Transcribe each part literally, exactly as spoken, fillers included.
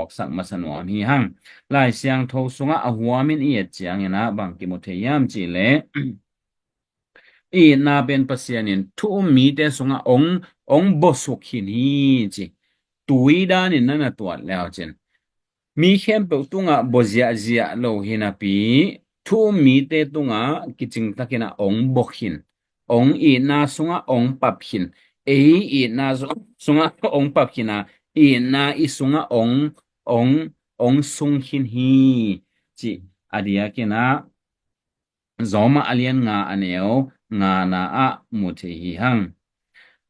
phawksak masa nuam hi hang. Lai Siangtho sungah a huamin i et ciangin ah bang kimu thei hiam cih leh, itna pen Pasian in thu um mite sungah ong, ong bosuk khin hi ci. Tui danin na na tuat leu cin, mi khempeuh tungah bua ziahziah lo hi napi, thu um mite tungah kicingtakin ah ong bua khin, ong itna sungah ong pap khin, ei itna su-, sungah ong pap khin a, itna i sungah ong, ong, ong sung khin hi cih a diakin ah Roma a lian nga a neu ngana ah mu thei hi hang.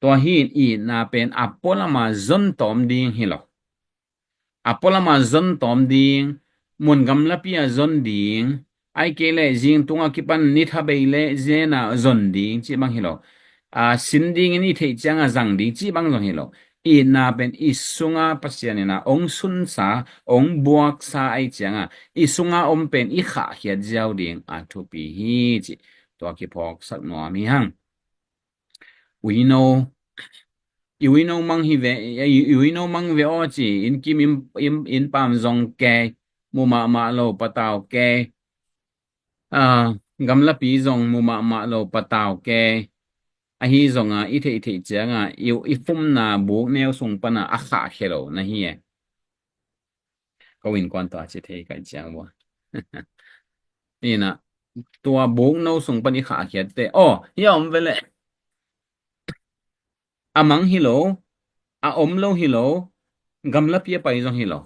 Tua hi in itna pen a pualama zon tawm ding hi lo. A pualama zon tawm ding, mun gamlapi a zon ding, ai kei leh zing tunga kipan ni tha bei leh zena zon ding cih bang hi lo. A, sin dingin i theih cianga zang ding cih bang zong hi lo. Itna pen i sunga Pasian in ah ong sunsa, ong buaksa ai cianga i sunga om pen i khahkhiat ziau ding a thupi hi cih tua kiphawksak nuam hi hang. Uino, i uino mang hi ve, i, i uino mang ve aw ci, inn kim, inn, inn, inn pam zong kei, mu mahmah lo patau kei. A, gamlapi zong mu mahmah lo patau kei. Ahi zonga i theih theih cianga i, i fumna buk neu sung pana a khahkhia lo na hi e. Ko innkuan tua ci thei kai ciang bua. Ina, tua buk no sung pan i khahkhiat te. Oh, hi a om ve leh. A mang hi lo, a om lo hi lo, gamlapi a pai zong hi lo.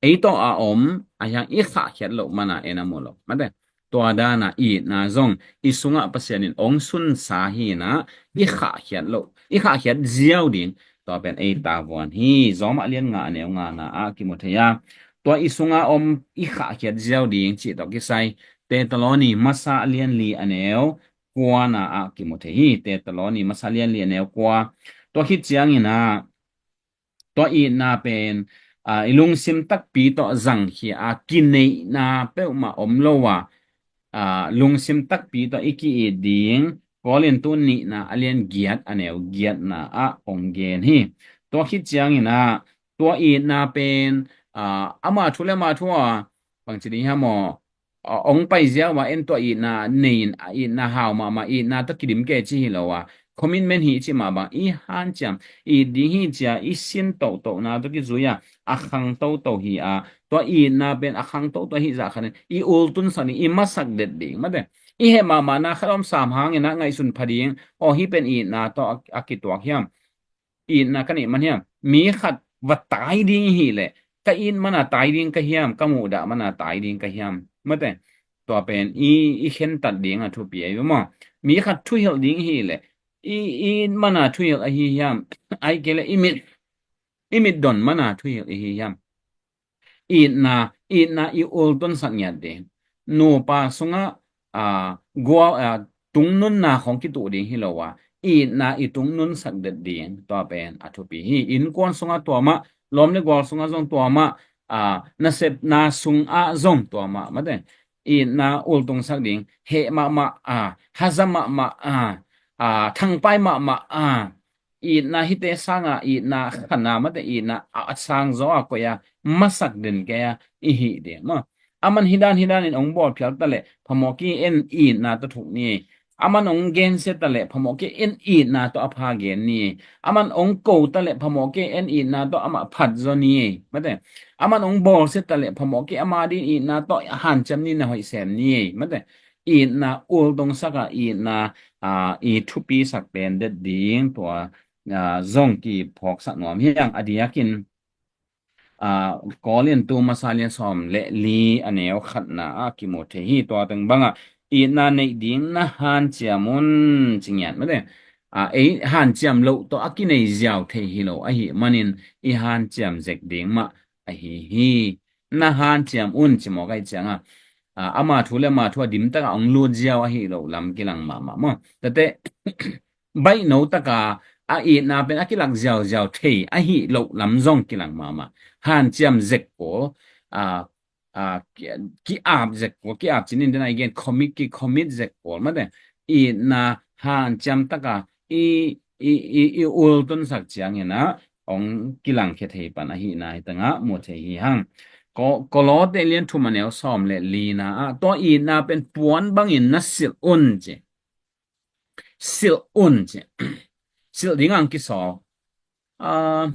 Ei tawh a om, a hiang i khahkhiat lo mana en a mu lo. Mate, tua dana itna zong, i sungah Pasian in ong sunsa hi na, i khahkhiat lo, i khahkhiat ziau ding, tua pen ei tavuan hi. Roma a lian nga a neu ngana ah kimu thei a. Tua i sunga om i khahkhiat ziau ding cih tawh kisai, Tetaloni masa a lian li a neu kuana ah kimu thei hi. Tetaloni masa a lian li a neu kua. Tua khit ciangin ah, tua itna pen, a, i lungsim takpi tawh zangkhia a, kineihna peuhmah om lo a, a, lungsim takpi tawh i ki-it ding, Korintu nihna a lian giat a neu giatna ah ong gen hi. Tua khit ciangin ah, tua itna pen, a, ama thu le ama thu a, bangci ding hiam aw, a, ong pai ziau a en tua itna nei in, a, itna hau mahmah, itna tawh kidim kei ci hi lo a, commitment hi ci mah bang, i hanciam, it ding hi cia, i sin tohtohna tawh kizui a, a khang toto hi a, tua itna pen a khang toto hi zah khanin, i ultunsak ding, i masak det ding, mate. I heh mahmahna khat om sam hangin a ngaihsun pha ding, aw hi pen itna tawh a, a kituak hiam. Itna ka neih man hiam? Mi khat va tai ding hi leh, ka it mana tai ding ka hiam, ka muhdah mana tai ding ka hiam? Mate, tua pen i, i khentat ding a thupi ahi ve maw. Mi khat thuhilh ding hi leh, i, i it mana thuhilh ahi hiam? Ai kei leh i mit, i mit don mana thuhilh i hi hiam? Itna, itna i ultunsak ngiat ding. Nupa sungah, a, gual, a, tungnunna khong kituh ding hi lo a, itna i tungnunsak det ding, tua pen a thupi hi. Innkuan sungah tua mah, lawm le gual sungah zong tua mah, a, nasepna sungah zong tua mah, mate. Itna ultungsak ding, heh mahmah a, haza mahmah a, a, thangpai mahmah a, itna hite sanga itna khana mate itna a, a sang zaw a koih a masak den kei a i hih ding maw. Aman hidan hidan in ong bawl phial ta leh phamawh kei en itna tawh thuk ni. Aman ong gensia ta leh phamawh kei en itna tawh a pha gen ni. Aman ong ko ta leh phamawh kei en itna tawh amah phat zaw ni. Mate, aman ong bawlsia ta leh phamawh kei ama din itna tawh hanciam ni, na hoih sem ni. Mate, itna ultungsak a itna, a, i thupisak pen det ding tua, a, zong kiphawksak nuam hi ang. A diakin, a, Korintu masa lian sawm le li a neu khatna ah kimu thei hi. Tua teng bangah itna neih ding na hanciam un ci ngiat mate. A, ei hanciam loh tawh a kinei ziau thei hi lo ahi manin i hanciam zek ding mah ahi hi. Na hanciam un ci mawk ahi cianga, a, ama thu le ama thu a dimtaka ong lut ziau ahi lo lam kilang mahmah maw. Tate, baihno taka a itna pen a kilak ziauziau thei ahi lo lam zong kilang mahmah. Hanciam zek ko, a, a, ki, ki-ap zek ko, ki-ap cinin den a i gen commit, ki-commit zek ko mate. Itna hanciam taka i, i, i, i ultunsak ciangin a, hong kilangkhia thei pan ahihna hi tangah mu thei hi hang. Ko-, Kolose lian thum a neu sawm le lina ah, tua itna pen puan bangin na silh un ci. Silh un ci. Silh ding ang kisawl. Ah,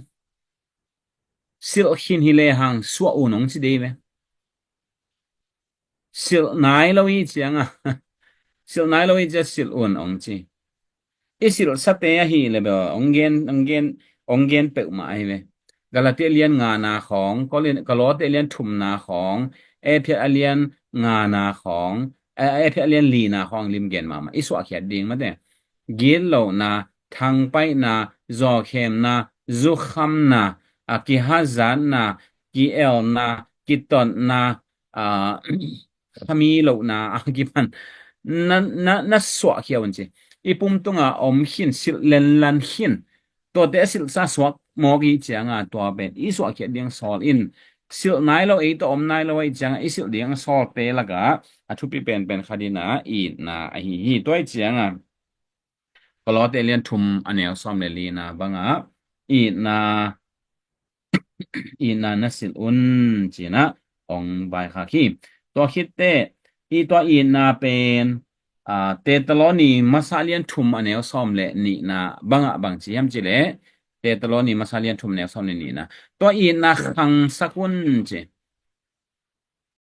silh khin hi le hang suah un hong ci dei ve. Silh nai lo i cianga, silh nai lo i cia silh un hong ci. I silhsate ahi le bel hong gen, hong gen, hong gen peuhmah ahi ve. Galatia lian ngana khawng, Kolin-, Kolose lian thumna khawng, Efesa lian ngana khawng, eh, Efesa lian lina khawng lim gen mahmah. I suahkhiat ding mate. Gitlohna, thangpaihna, zawkhemna, zukhamna, a kihazatna, ki-elna, kitotna, a, khami lohna a kipan na, na, na suahkhia un ci. I pum tunga om khin, silh lenlan khin. Tuate a silhsa suak mawk i cianga tua pen i suahkhiat ding sawl in. Silh nai lo, ei tawh om nai lo i cianga i silh ding sawlte laka a thupi penpen khat ina itna ahi hi. Tua i cianga Kolose lian thum a neu sawm le lina banga itna, itna na silh un cina hong vaikhak hi. Tua khitte i tua itna pen, a, Thessaloni masa lian thum a neu sawm le nihna banga bang ci hiam ci le, Thessaloni masa lian thum a neu sawm le nihna. Tua itna khangsak un ci.